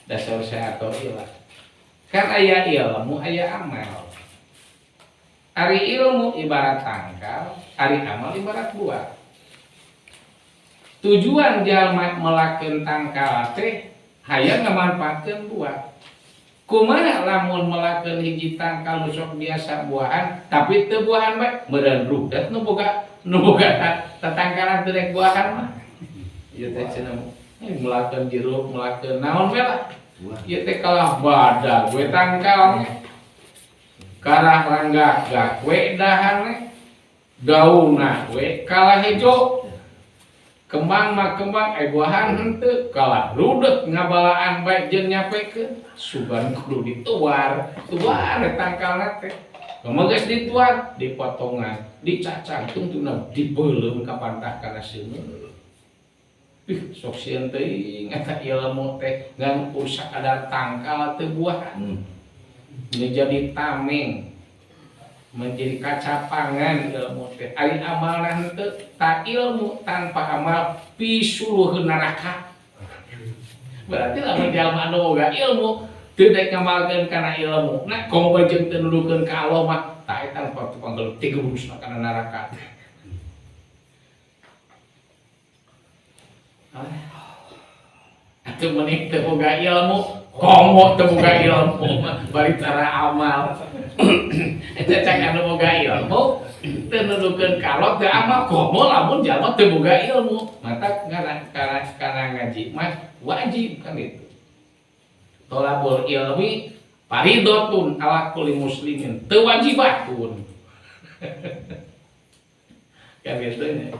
Dasar saya atau ilah. Kan aya ilmu, aya amal. Ari ilmu ibarat tangkal, ari amal ibarat buah. Tujuan jalma melakeun tangkal teh hayang ngamanfaatkeun buah. Kumaha lamun melakeun hiji tangkal nu sok biasa buahan tapi teu buahan bae, meureun rudet nu boga tatangkalan teu rek buahan mah. Ieu teh cenah melakeun jeruk, melakeun naon we lah. Ieu teh kalah badag we tangkalnya. Karah ranggak gak we dahannya, daunna we kalah hejo, kembang mah kembang, buahan henteu, kalah rudet ngabalaan bae jeung nyapekeun. Sugan kudu dituar tuar tangkalna teh. Kumaha geus dituar, dipotongan, dicacang, tungtungna dibeuleum ka pantah kana seuneu. Ih, sok sieun teuing eta ilmu teh ngan ukur sakadar tangkal teu buahan. Menjadi tameng, menjadi kacapangan ilmu teh. Ari amalna henteu, ta ilmu tanpa amal pisuluheun neraka. Berarti lamun jalma anu boga ilmu teu daek ngamalkeun kana ilmu, nah komo jeung teu nuduhkeun ka Allah mah, tah eta panggel tigerusna kana neraka. Atuh mending teu boga ilmu, komo teu boga ilmu mah bari cara amal. Eta cak anu boga ilmu teu nuduhkeun ka Allah teu amal, komo lamun jalma teu boga ilmu. Mata kana ngaji mah wajib kan itu. Tolabul ilmi faridotun ala kulli muslimin, teu wajibatun. Kan gitu nya.